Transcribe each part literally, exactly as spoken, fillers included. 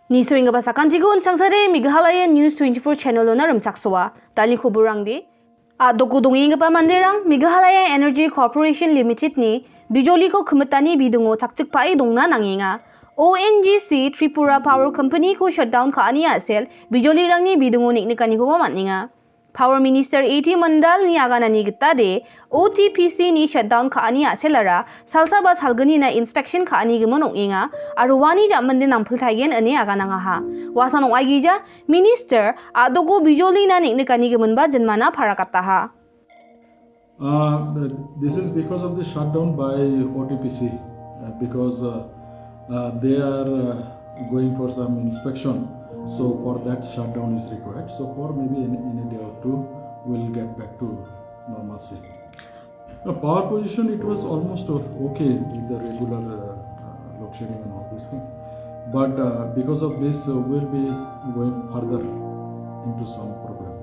Nisoenggipa sakantiko on·changsare Meghalaya News twenty-four channel-ona rimchaksoa. Dalni koborangde, a·doko dongenggipa manderang Meghalaya Energy Corporation Limited-ni bijoliko kimitani bidingo chakchikpae dongna nangenga. O N G C Tripura Power Company-ko shutdown ka·ani a·sel bijolirangni bidingo neng·nikanikoba man·enga. Power Minister A T Mandalni aganani gitade, O T P C-ni shutdown ka·ani a·selara salsa ba salgnina inspection ka·anigimin ong·enga aro uani ja·mande nampiltaigen ine aganangaha. Uasan ong·aigija, Minister a·doko bijolina neng·nikanigiminba jinmana parakataha. Uh, this is because of the shutdown by O T P C, uh, because, uh, uh, they are, uh, going for some inspection. So for that, shutdown is required. So for maybe in, in a day or two, we'll get back to normalcy. The power position, it was almost o-, okay with the regular, uh, uh, load shedding and all these things. But, uh, because of this, uh, we'll be going further into some problem.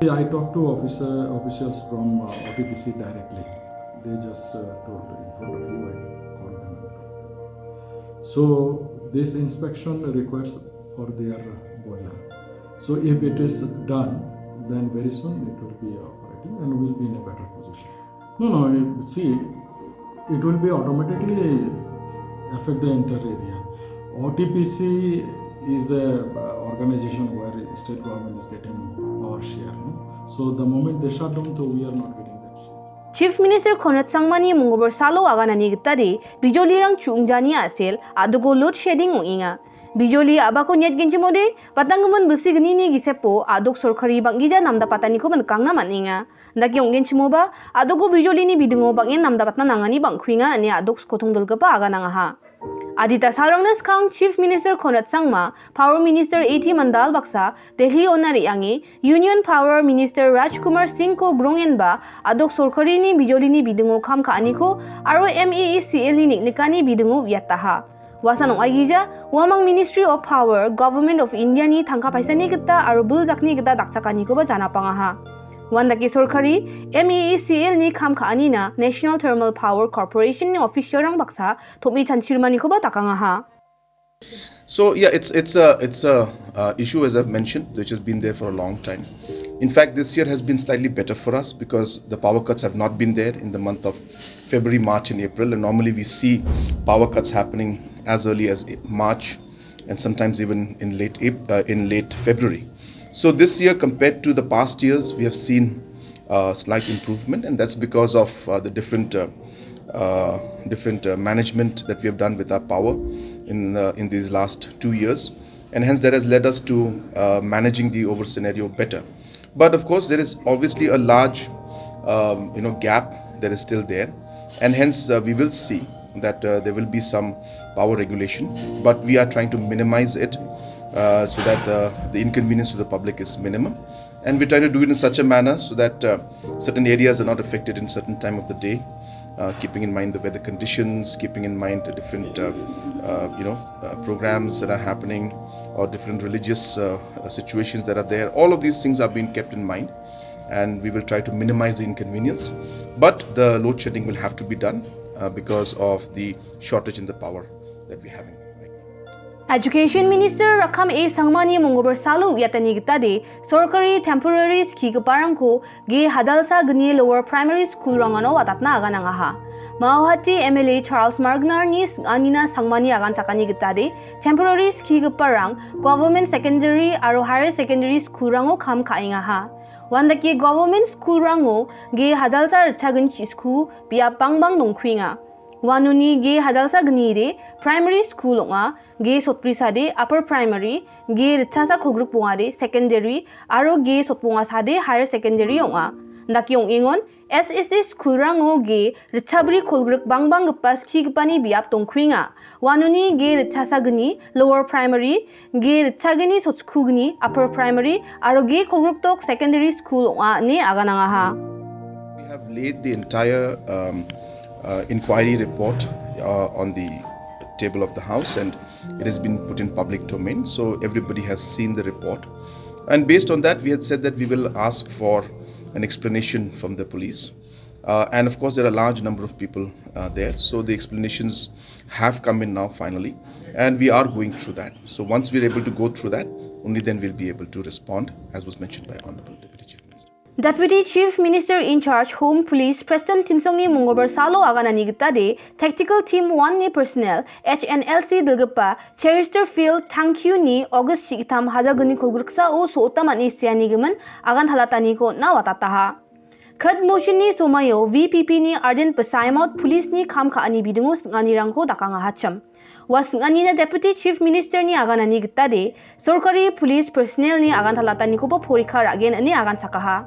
I talked to officer, officials from, uh, O T P C directly. They just, uh, told in front of you, I called them. So this inspection requires for their boiler. So if it is done, then very soon it will be operating and we'll be in a better position. No, no, it, see, it will be automatically affect the entire area. O T P C is a, uh, organization where state government is getting our share, no? So the moment they shut down, so we are not getting that share. Chief Minister Conrad Sangmani Mongolbar salo aganani gitade, bijolirang chu·ongjani a·sel, a·doko load shedding ong·enga. Bijoli a·bako niatgenchimode, batanggimin bilsi gnini gisepo a·dok sorkari bang·gija namdapatanikoba nikangna man·enga. Dake ong·genchimoba, a·doko bijolini bidingo bang·en namdabatna nangani bang·kuenga ine a·dok skotongdilgipa aganangaha. Adita salrangna skang Chief Minister Conrad Sangma, Power Minister A T Mandal baksa, Delhi-ona re·ange, Union Power Minister Rajkumar Singh-ko grongenba, a·dok sorkarini bijolini bidingo kam ka·aniko aro M E E C L-ni neng·nikani bidingo uiataha. Uasan ong·aigija, uamang Ministry of Power, Government of India-ni tangka paisani gita aro biljakni gita dakchakanikoba janapangaha. Uandake sorkari, M E E C L-ni kam ka·anina National Thermal Power Corporation-ni official-rang baksa tom·e chanchimanikoba dakangaha. So, yeah, it's, it's a, it's a, uh, issue, as I've mentioned, which has been there for a long time. In fact, this year has been slightly better for us because the power cuts have not been there in the month of February, March, and April. And normally we see power cuts happening as early as March and sometimes even in late Ap-, uh, in late February. So this year, compared to the past years, we have seen, uh, slight improvement, and that's because of, uh, the different, uh, uh, different, uh, management that we have done with our power in, uh, in these last two years, and hence that has led us to, uh, managing the over scenario better. But of course, there is obviously a large, um, you know, gap that is still there, and hence, uh, we will see that, uh, there will be some power regulation, but we are trying to minimize it, uh, so that, uh, the inconvenience to the public is minimum. And we're trying to do it in such a manner so that, uh, certain areas are not affected in certain time of the day, uh, keeping in mind the weather conditions, keeping in mind the different, uh, uh, you know, uh, programs that are happening or different religious, uh, uh, situations that are there. All of these things are being kept in mind, and we will try to minimize the inconvenience. But the load shedding will have to be done, uh, because of the shortage in the power that we're having right now. Education Minister Rakkam A Sangmani Mongolbar salo uiatani gitade, sorkari temporary skigiparangko ge hajalsa gni lower primary school-rangano watatna aganangaha. Mawhati M L A Charles Margnar-ni sing·anina Sangmani aganchakani gitade, temporary skigiparang government secondary aro higher secondary school-rango kam ka·engaha. Uandake government school-rango ge hajalsa ritchagni chi sku biap bangbang dongkuenga. Uanoni ge hajalsa gnide primary school ong·a, ge sotbrisade upper primary, ge ritchasa kolgrik bongade secondary, aro ge sotbongasade higher secondary ong·a. Dake ong·engon, S S A school-rango ge ritchabri kolgrik bangbanggipa skigipani biap dongkuenga. Uanoni ge ritchasa gni lower primary, ge ritchagni sotskugni upper primary, aro ge kolgrikdok secondary school ong·a ine aganangaha. We have laid the entire, um, uh, inquiry report, uh, on the table of the House, and it has been put in public domain, so everybody has seen the report. And based on that, we had said that we will ask for an explanation from the police. Uh, and of course, there are a large number of people uh, there. So the explanations have come in now finally, and we are going through that. So once we're able to go through that, only then we'll be able to respond, as was mentioned by Honorable Deputy Chief Minister. Deputy Chief Minister in charge Home Police Prestone Tynsongni Mongolbar salo aganani gitade Tactical Team one ni personnel H N L C dilgipa Cheristerfield Tangkyuni August chigittam hajalgni kolgriksao so·ota man·e sianigimin agan talataniko on·a watataha. Khat mosini somaio V P P ni Ardent Basaimot police-ni kam ka·ani bidingo sing·anirangko dakangahachim. Ua sing·anina Deputy Chief Minister-ni aganani gitade sorkari police personnel-ni agan talatanikoba porikha ra·gen ine agan chakaha.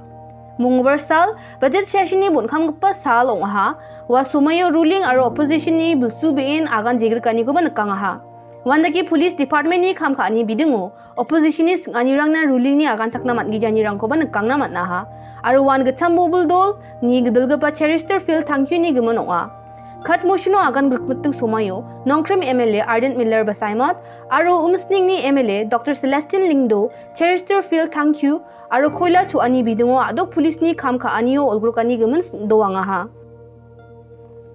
Mongbar sal, budget session-ni bon·kamgipa sal ong·aha. Ua somaio ruling aro opposition-ni bilsu be·en agan jegrikanikoba nikangaha. Uandake police department-ni kam ka·ani bidingo opposition-ni sing·anirangna ruling-ni aganchakna man·gijanirangkoba nikangna man·aha. Aro uan gitcham bobil dol ni gidilgipa Cheristerfield Tangkyuni gimin ong·a. Khat mosino agan grikmiting somaio Nongkrem M L A Ardent Miller Basaimot aro Umsningni M L A Doctor Celestine Lyngdoh Cheristerfield Tangkyu aro koila cho·ani bidingo a·dok police-ni kam ka·anio olgrokani gimin doangaha.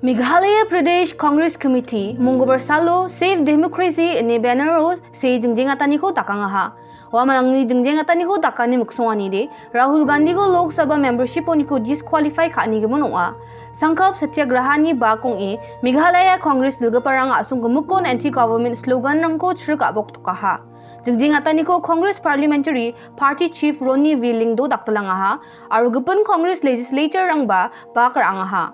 Meghalaya Pradesh Congress Committee Mongolbar salo Save Democracy ine banner-o see jingjengataniko dakangaha. Uamangni jingjengataniko dakani miksonganide Rahul Gandhiko Lok Sabha membership-oniko disqualify ka·ani gimin ong·a. Sankalp Satyagrahani bak ong·e Meghalaya Congress dilgiparang a·song gimikon anti-government slogan-rangko chrik a·bok tokaha. Jingjengataniko Congress Parliamentary Party Chief Ronnie V Lyngdoh daktilangaha aro gipin Congress legislator-rangba bak ra·angaha.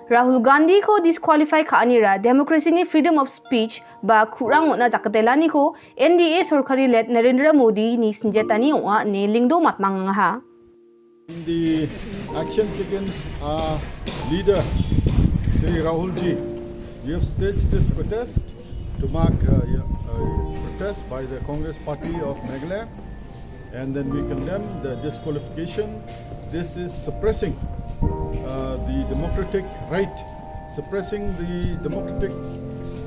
Rahul Gandhiko disqualify ka·anira democracy-ni freedom of speech ba ku·rang on·a jakatelaniko N D A sorkari led Narendra Modi-ni sinjetani ong·a ine Lyngdoh matmangangaha. In the action taken, our leader, Shri Rahul ji, we have staged this protest to mark uh, a protest by the Congress Party of Meghalaya. And then we condemn the disqualification. This is suppressing uh, the democratic right, suppressing the democratic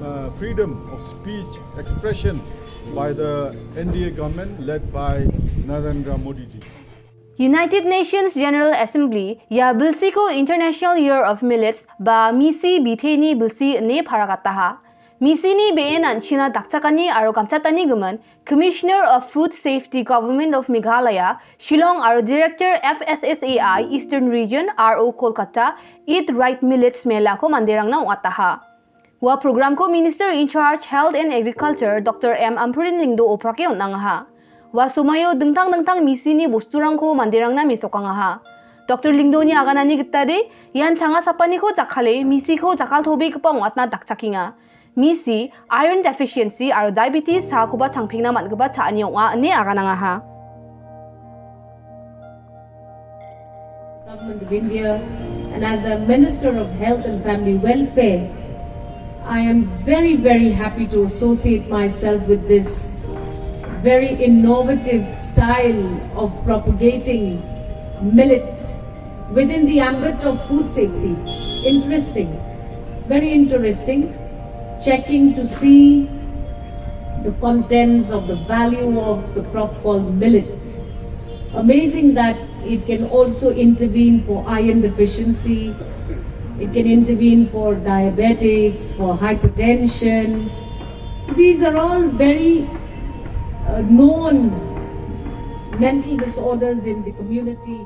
uh, freedom of speech, expression by the N D A government led by Narendra Modi ji. United Nations General Assembly ia bilsiko International Year of Millets ba Misi biteni bilsi ine paragataha. Misini be·en an·china dakchakani aro gamchatani gimin Commissioner of Food Safety, Government of Meghalaya, Shillong aro Director F S S A I Eastern Region, R O Kolkata, Eat Right Millets Mela-ko manderangna ong·ataha. Ua programko Minister in charge Health and Agriculture, Doctor M Ampareen Lyngdoh oprake on·angaha. Ua somaio dingtang dingtang misini bosturangko manderangna mesokangaha. Doctor Lyngdohni aganani gitade, ian changa sapaniko jakkale, misiko jakkaltobegipa ong·atna dakchakenga. Misi, iron deficiency aro diabetes sakoba changpengna man·gipa cha·ani ong·a ine aganangaha. Government of India, and as the Minister of Health and Family Welfare, I am very, very happy to associate myself with this very innovative style of propagating millet within the ambit of food safety. Interesting, very interesting. Checking to see the contents of the value of the crop called millet. Amazing that it can also intervene for iron deficiency, it can intervene for diabetics, for hypertension. So these are all very uh, known mental disorders in the community.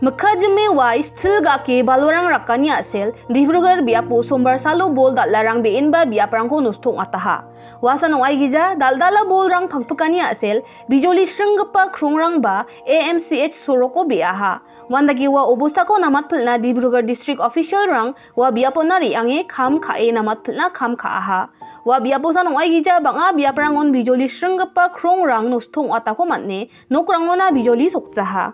Mikka jime wai stil ga·ake balwarang rakani a·sel, Dibrugarh biapo sombar salo bol dal·arang be·enba biaprangko nosto ong·ataha. Uasan ong·aigija, dal·dala bolrang pangpikani a·sel, bijoli sringgipa krongrangba A M C H soroko be·aha. Uandake ua obostako namatpilna Dibrugarh district official-rang ua biapona re·ange kam ka·e namatpilna kam ka·aha. Ua biaposan ong·aigija bang·a biaprangon bijoli sringgipa krongrang nosto ong·atako man·e nokrangona bijoli sokjaha.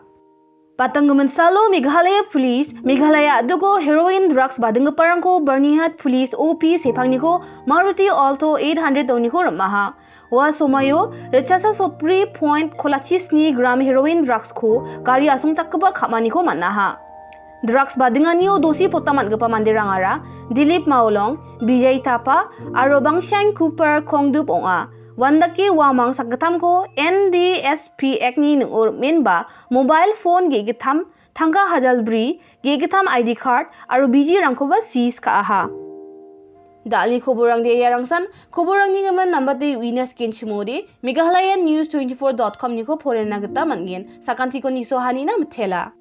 Batanggimin salo Meghalaya Police, Meghalaya a·dugo heroin drugs badinggiparangko Byrnihat Police O P sepangniko Maruti Alto eight hundred oniko rim·aha. Ua somaio ritchasa sotbri point kolachisni gram heroin drugsko gari asongchakgipa ka·maniko man·aha. Drugs badinganio dosi pota man·gipa manderangara Dilip Maolong, Bijay Thapa aro Bangshang Cooper Kongdup ong·a. Uandake uamang sakgittamko N D S P Act-ni ning·o rim·enba mobile phone ge·gittam tangka hajal bri, ge·gittam I D card aro bijilrangkoba seize ka·aha. Da·alni koborrangde iarangsan, koborrangni gimin nambate uina skenchimode Meghalaya News twenty-four dot com niko porena gita man·gen. Sakantiko nisohanina mitela.